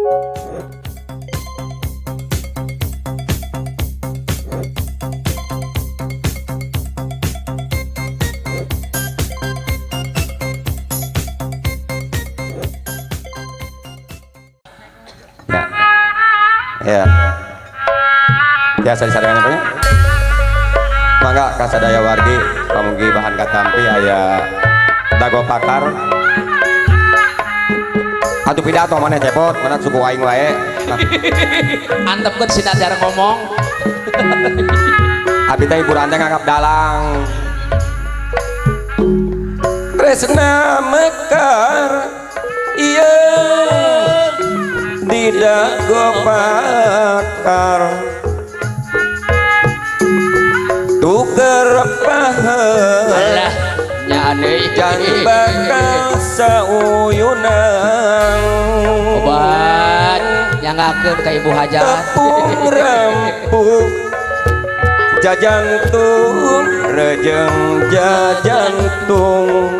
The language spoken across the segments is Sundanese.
Ya. Biasa disadayana nya. Mangga kasadaya wargi pamugi bahan katampi aya dago pakar. Atuh pidato maneh cepot, mana suku aing wae. Antepkeun si Nadar ngomong. Abi teh hiburan teh ngangkap dalang. Tresna mekar ieu di dago pakar. Tuker paha jan bakal sauyunan. Obat nyangakeun ka Ibu Hajat. Tepung rempuh jajantung rejeng jajantung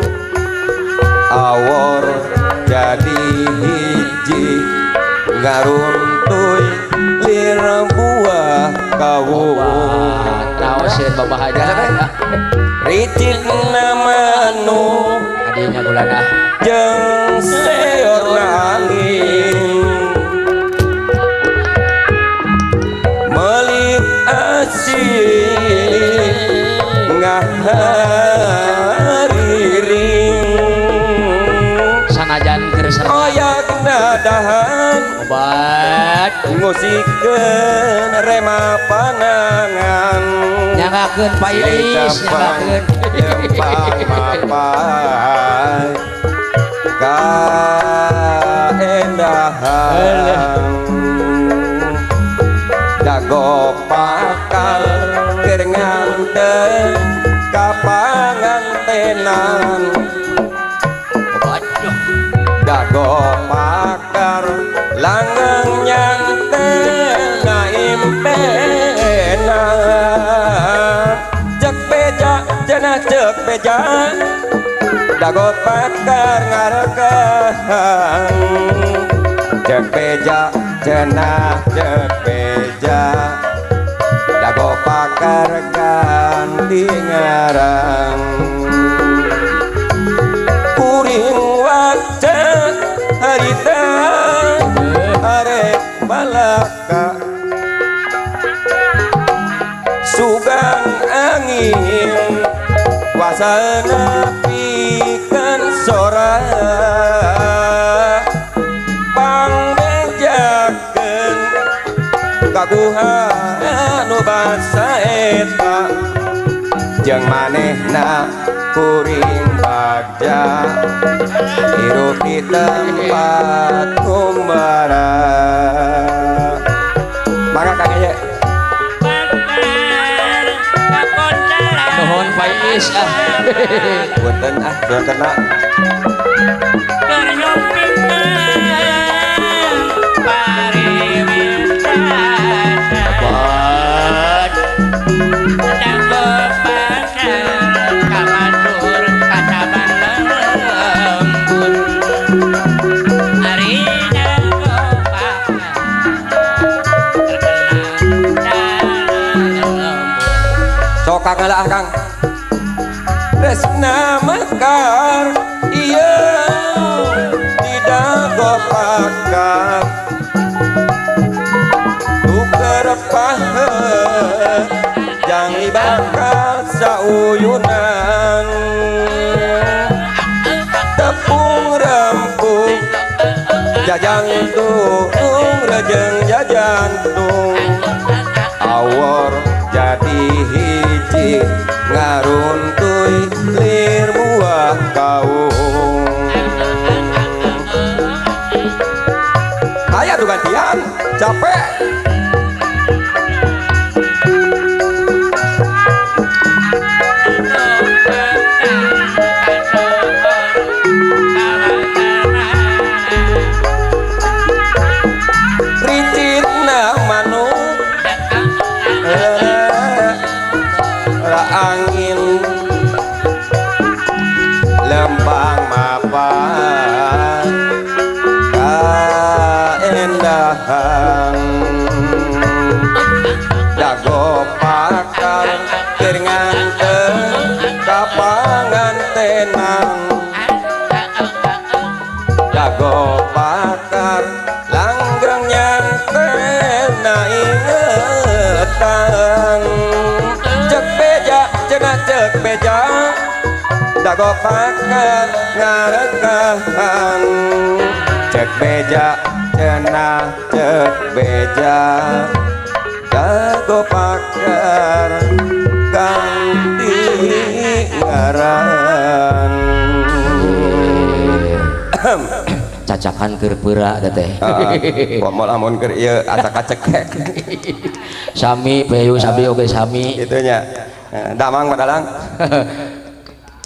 awor jadi hiji ngaruntuy lir buah kawung. Naoseun Bapak Hajat. Ricik namanu adinya gulana jeung seor angin melik asih ngahariring sanajan keur oyak nadahan obat ngusikeun rema panangan nyangakeun Pak Iis nyangakeun lempang mapan kaendahan dago pakar keur nganten kapangantenan dago pakar langgeng nyanten impenan cek beja cenah cek beja dago pakar ngarekang cek beja cenah cek beja dago pakar ganti ngarang kuring waca harita arek balaka sugan angin wasana pikeun sora pangbejakeun kaguha nu basa eta jeung manehna kuring bagja hirup di tempat kumbara. Mangga Kang Eye. Nuhun Pak Iis ah. Punten ah, sudah kena. Sok Kang lah Kang. Tresna mekar ieu di dago pakar tuker pahe jang bakal sauyunan tepung rempuh jajantung rejeng jajantung awor jadi hiji ngaruntuy lir buah kaung. Aya tuh gantian capek. Ricitna manuk angin lempang mapan kaendahan. Ngadahan dago pakar keur nganter ka pangantenan, dago pakar langgrang nyantena ingetan. Cek beja cenah, cek beja, dago pakar ngarekahan. Cek beja cenah, cek beja, dago pakar ganti ngaran. Cacakan keur peura teh. Komo lamun keur ieu asa kacekek. Sami peyu, sami oge sami. Kitu nya. Damang, Padalang.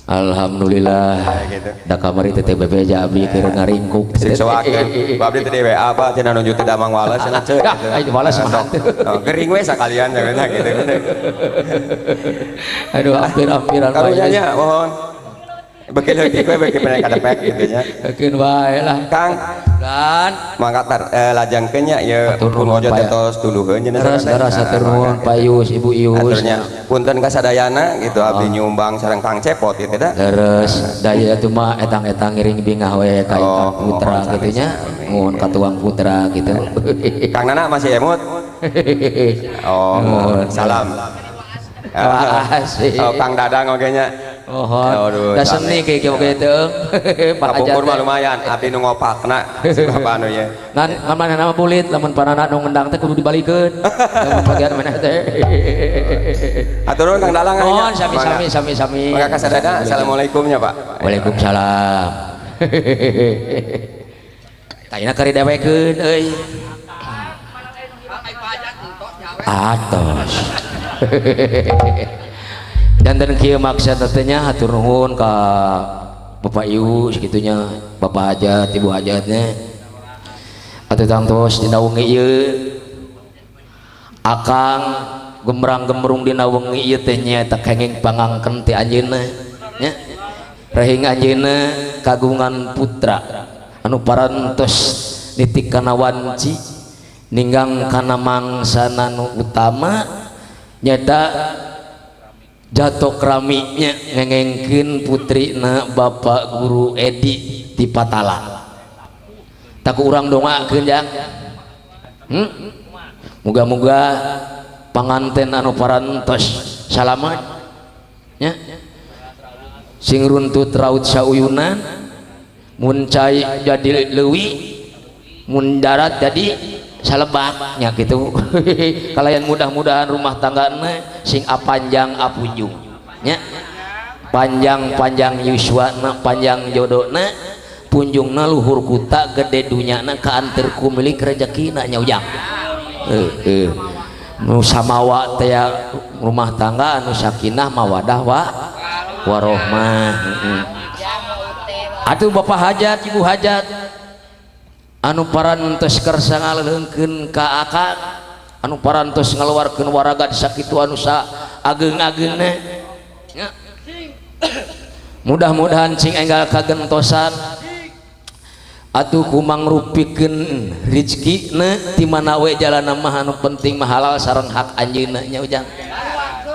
Alhamdulillah. Gitu. Da kamari teh bebeja abdi keur ngaringkuk. Sing soakeun. Ku abdi teh di WA, Pak, cenah nuju teh damang wales cenah ceu gitu. Ah, wales mah henteu. Oh, gering we sakalian cenah gitu. Aduh, hampir-hampiran. Karunya nya mohon. Beuki leutik we, beuki pernah kadepek gitu nya. Keun wae lah. Kang, Dan mangga tar lajangkeun nya ieu. Hatur pun nuhun, ojo Pak. Teh tos tunduheun cenah. Teras teras, hatur nuhun Pak Yus, Ibu Yus. Aturnya punten ka sadayana gitu, abdi nyumbang sareng Kang Cepot gitu dah. Leres, daya itu mah etang-etang ngiring bingah we ka Oh, putra mohon. Gitu nya. Sami-sami. Mohon ka tuang putra gitu. Kang Nana masih emut? Oh, Mohon. salam. Asik. Oh, Kang Dadang oge nya. Mohon. Aduh, Da seni kieu kieu oge teh. Pak Kapungkur mah Hajat. Lumayan, abdi nu ngopakna bapak anu ye. Ngan ngan mana nama bulit, lamun panana nu ngendang teh kudu dibalikeun. Lamun bagian mana teh. Hatur nuhun, Kang Dalang. Mohon, sami sami sami sami. Mangga ka sadayana, assalamualaikum nya, Pak. Waalaikumsalam. Tayina kari dewekeun euy. Atos. Janten kieu maksud teh nya, hatur nuhun ka Bapak Ibu segitunya, Bapak Hajat, Ibu Hajatnya. Atuh tangtos dina wengi ieu akang gemrang-gemrung dina wengi ieu teh nyaeta kenging pangangken ti anjeunna nya. Rahing anjeunna kagungan putra anu parantos nitik kana wanci, ninggang kana mangsana nu utama, nyata jatok rami nya ngengengkeun putrina Bapak Guru Edi di Patala. Tak urang dongakeun jang, Moga-moga panganten anu parantos salamat nya, sing runtut raut sauyunan, mun cai jadi leuwi, mun darat jadi salebak nya gitu. Kalayan mudah-mudahan rumah tanggana sing apanjang apunjung nya, panjang-panjang yuswana, panjang jodona, punjungna luhur kuta, gede dunyana, kaanter ku milik rezekina nya ujang. Eh, nu samawa teh rumah tangga anu sakinah mawadah wa warohmah. Atuh Bapak Hajat, Ibu Hajat anu parantos kersa ngaleungkeun ka akang, anu parantos ngaluarkeun waraga sakitu anu sa ageung-ageungna nya, mudah-mudahan sing enggal kagentosan atuh kumangrupikeun rizkina ti mana we jalanna mah, anu penting mah halal sareng hak anjeunna nya ujang.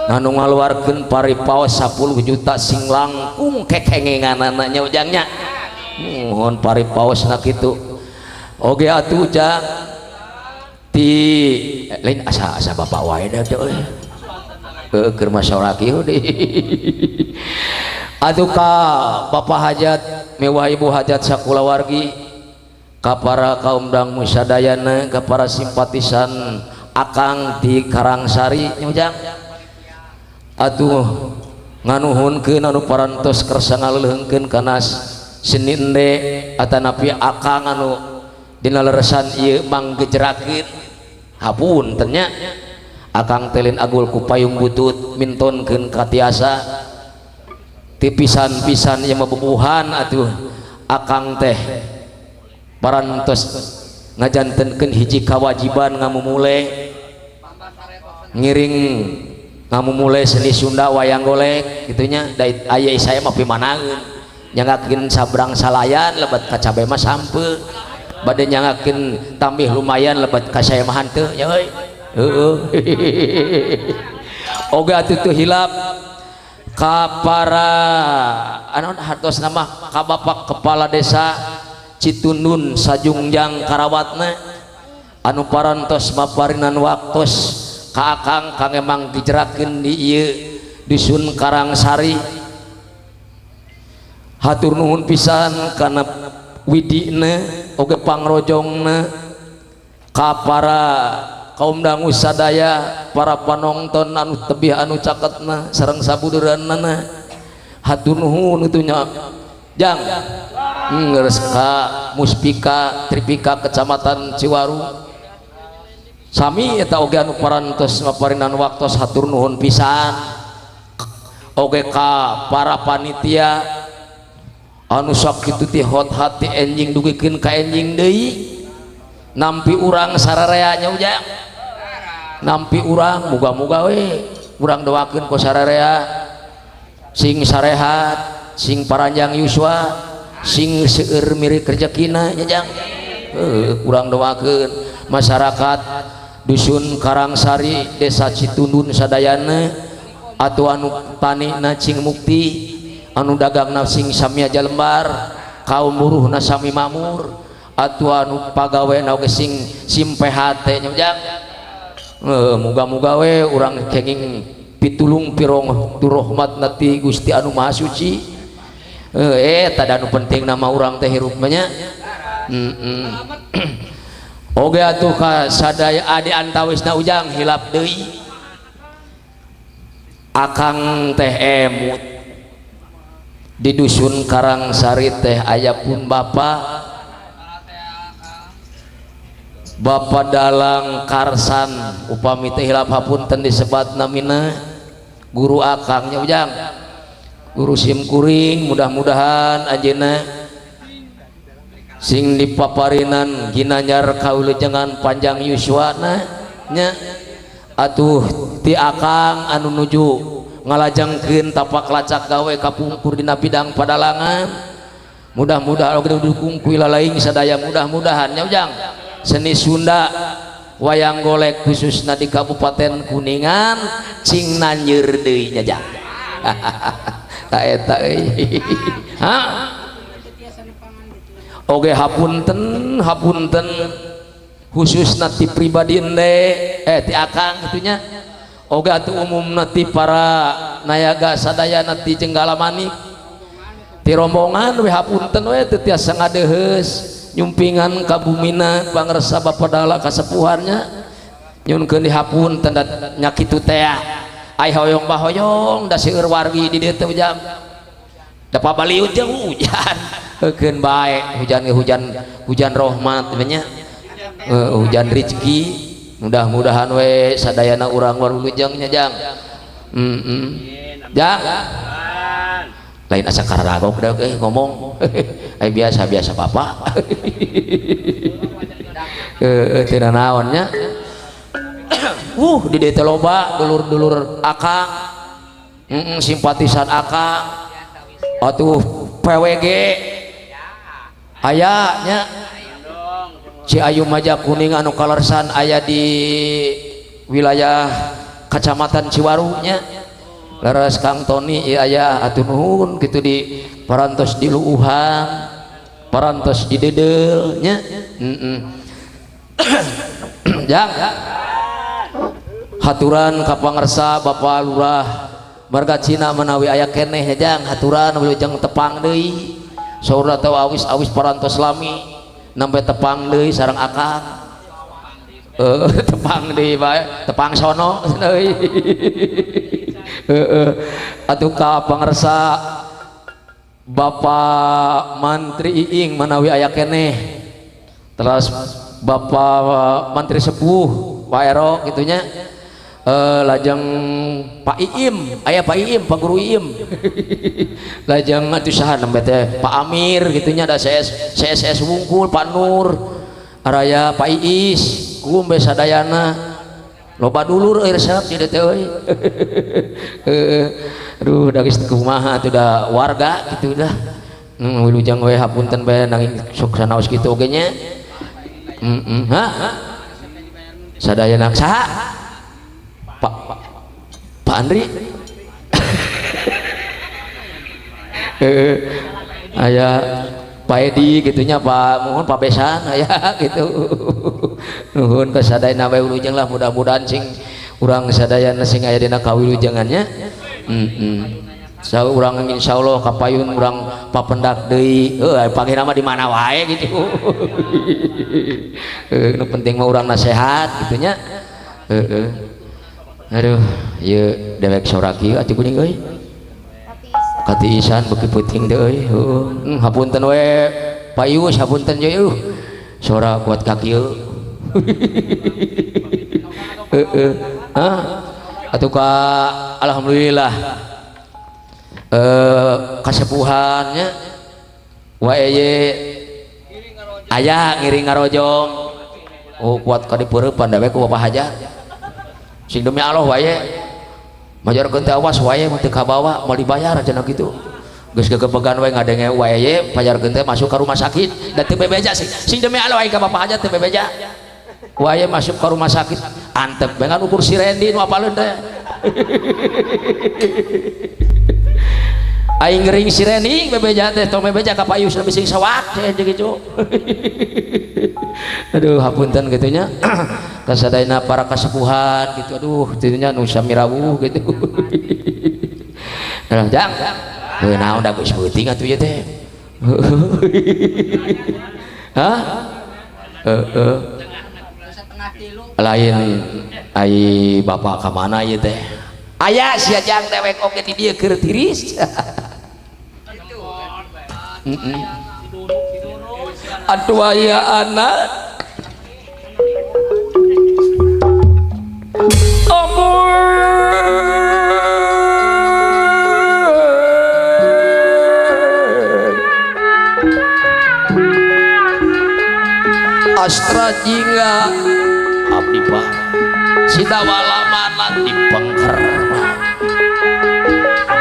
Anu ngaluarkeun paripaos 10 juta sing langkung kekengenganana nya ujang nya, mohon paripaosna kitu oge atuh ujang. Ti lain asa asa bapak wae da teh euy, heueuh, keur masalah kieu deui. Atuh ka Bapak Hajat mewah, Ibu Hajat sakulawargi, ka para kaum dang musadayana, ka para simpatisan akang di Karangsari nya ujang, atuh nganuhunkeun anu parantos kersa ngaleuheungkeun kana seni ende atanapi akang anu dina leresan ieu manggejrakeun. Hapunten nya, akang teh lain agul ku payung butut mintonkeun katiasa ti pisan-pisan ieu mah bubuhan. Atuh akang teh parantos ngajantenkeun hiji kawajiban ngamumule, ngiring ngamumule seni Sunda wayang golek gitunya. Da aya saya mah pimanaeun nyangakeun sabrang salayan, lebat ka cabe mah sampeu. Bade nyangakeun tambih lumayan lebat ka saya mah henteu nya euy. Heeh. Oge atuh teu hilap ka para anu hartos nama ka Bapak Kepala Desa Citundun Sajungjang Karawatna anu parantos maparinan waktos ka akang kang emang dijerakeun di ieu Dusun Karangsari. Hatur nuhun pisan kana widina oge pangrojongna ka para kaum dangu sadaya, para panonton anu tebih anu caketna sareng sabudeurannana. Hatur nuhun kitu nya jang. Geus ka Muspika Tripika Kecamatan Ciwaru sami eta oge anu parantos maparinan waktos, hatur nuhun pisan. Oge ka para panitia anu sakitu ti hot hati enjing dugikeun ka enjing deui, nampi urang sararea nya ujang, nampi urang. Muga-muga we urang doakeun ku sararea sing sarehat, sing paranjang yuswa, sing seueur mirik rezekina nya jang. Heuh, urang doakeun masyarakat Dusun Karangsari, Desa Citundun sadayana atau anu tanina cing mukti, anu dagangna sing samia jalembar, kaum buruhna sami makmur, atuh anu pagawena oge sing simpe hate nya ujang. Muga-muga we urang kenging pitulung pirong turahmat ti Gusti anu Maha Suci. Tada anu penting nama urang teh hirup mah nya. Oge atuh ka sadaya adi antawisna ujang, hilap deui akang teh emut di Dusun Karangsari teh aya pun bapak, Bapak Dalang Karsan, upami teh hilap hapunten disebat namina, guru akangnya ujang, guru sim kuring. Mudah-mudahan anjeunna sing dipaparinan ginanjar kawilujengan panjang yuswana nya. Atuh ti akang anu nuju ngalajengkeun tapak lacak gawe kapungkur dina bidang padalangan, mudah-mudahan oge didukung ku ilalaing sadaya. Mudah-mudahan nya ujang, seni Sunda wayang golek khususna di Kabupaten Kuningan cing nanjeur deui nya jang. Ta eta euy. Ha, oge hapunten, hapunten khususna ti pribadi ende, ti akang kitu nya. Oge atuh umumna ti para nayaga sadayana, ti Jenggala Manik, ti rombongan we, hapunten we teu tiasa ngadeuheus nyumpingan ka bumina pangersa Bapak Dala kasepuhannya. Nyunkeun dihapunten da nya kitu teh ai hoyong bah hoyong da seueur wargi di dieu teh ujang, da pabaliut jeung hujan. Heukeun bae hujan ge hujan, hujan rahmat nya, hujan rezeki. Mudah-mudahan we sadayana urang warulujeng nya jang. Jang, lain asa karagok dah ngomong ai biasa-biasa bapak teu naon nya. Di dieu teh loba dulur-dulur akang, simpatisan akang atuh PWG aya nya, Ci Ayu Maja Kuning anu kalersan aya di wilayah Kecamatan Ciwaru nya. Leres Kang Toni ieu aya, atuh nuhun kitu di parantos di luuhan, parantos di dedeul nya. Jang, haturan ka pangersa Bapak Lurah Marga Cina menawi aya keneh nya jang, haturan wilujeng tepang deui. Saurna teh awis-awis parantos lami nampe tepang deui sareng akang. Tepang deui bae, tepang sono deui. Heeh, atuh ka pangersa Bapak Mantri Iing manawi aya keneh, terus Bapak Mantri Sepuh Pak Ero gitunya, lajeng Pak Iim aya, Pak Iim, Pak Guru Iim, lajeng atuh saha nembe teh, Pak Amir gitunya, ada CS CSS Wungkul, Pak Nur Araya, Pak Iis kumbe sadayana. Loba dulur euy resep di dieu teh euy. Aduh, da geus kumaha atuh da warga kitu dah. Wilujeng we, hapunten bae nanging sok sanaos kitu oge nya. Hah? Sadayana saha? Pak Pak Andri. Aya Pak Edi gitunya, Pak mohon Pak Besan aya gitu. Nuhun ka sadayana we wilujeng lah, mudah-mudahan sing urang sadayana sing aya dina kawilujengannya. Sa urang insyaallah kapayun urang papendak deui. Heuh panggih nama di mana wae gitu. Nu penting mah urang nasehat gitu nya. Heeh. Aduh, ieu dewek sora kieu atuh kuning euy. Katiisan beuki peuting teh euy. Heueuh. Hapunten we Payus, hapunten ye euy. Sora kuat ka kieu. Heeh. Hah? Atuh ka alhamdulillah. Kasepuhannya wae aya ngiring ngarojong. Oh kuat ka dipeurepan da we ku Bapak Hajar. Sing demi Allah wae majarkeun teh awas wae mun teu kabawa moal dibayar cenah kitu. Geus gegebegan we ngadenge wae pajarkeun teh masuk ka rumah sakit da teu bebeja sing, sing demi Allah aing ka Bapak Hajar teu bebeja. Wae masuk ka rumah sakit antep we ngan ukur si Rendi nu apaleun teh. Aing ngering si Reni bebeja teh tong bebeja ka payus lebih sing sawak teh gitu. Aduh hapunten kitu nya. Kasadayana para kasepuhan gitu aduh titunya nu samirawuh gitu. Nah, jang. Heuh naon da geus peuting atuh ieu teh. Hah? Heeh. Lain ai bapak ka mana ieu teh? Aya sia jang dewek oge di dieu keur tiris. Aduh aya anak ampun Astra jingga abdi pak sidawala mana dipengker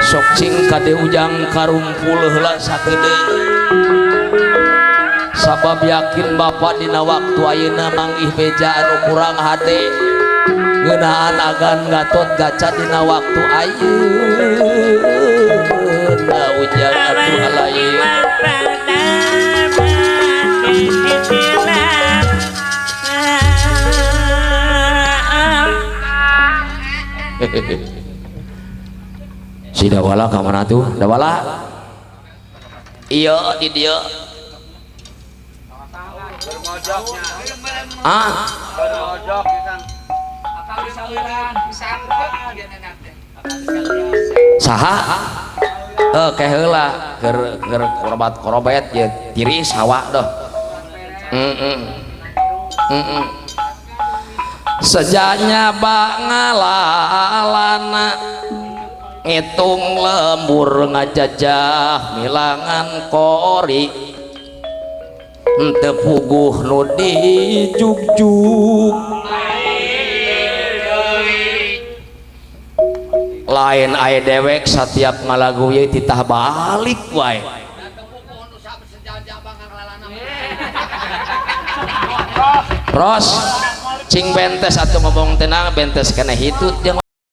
sok cing kade ujang karumpul heula sakedeung sabab yakin bapak dina waktu ayeuna manggih beja anu kurang hade ngeunaan agan gatot gaca dina waktu ayeuna ujang atuh alayeun. Si Dawala ka mana tuh? Dawala? Iya di dia. Ah. Saha? Ke heula keur keur korobat-korobet ye tiris hawa doh. Sejanya bangalalana ngitung lembur ngajajah milangan kori teu puguh nu dijugjug lain aya dewek setiap ngalagu ye titah balik wae. Ros cing bentes atuh ngomong tenang bentes kena hitut jeung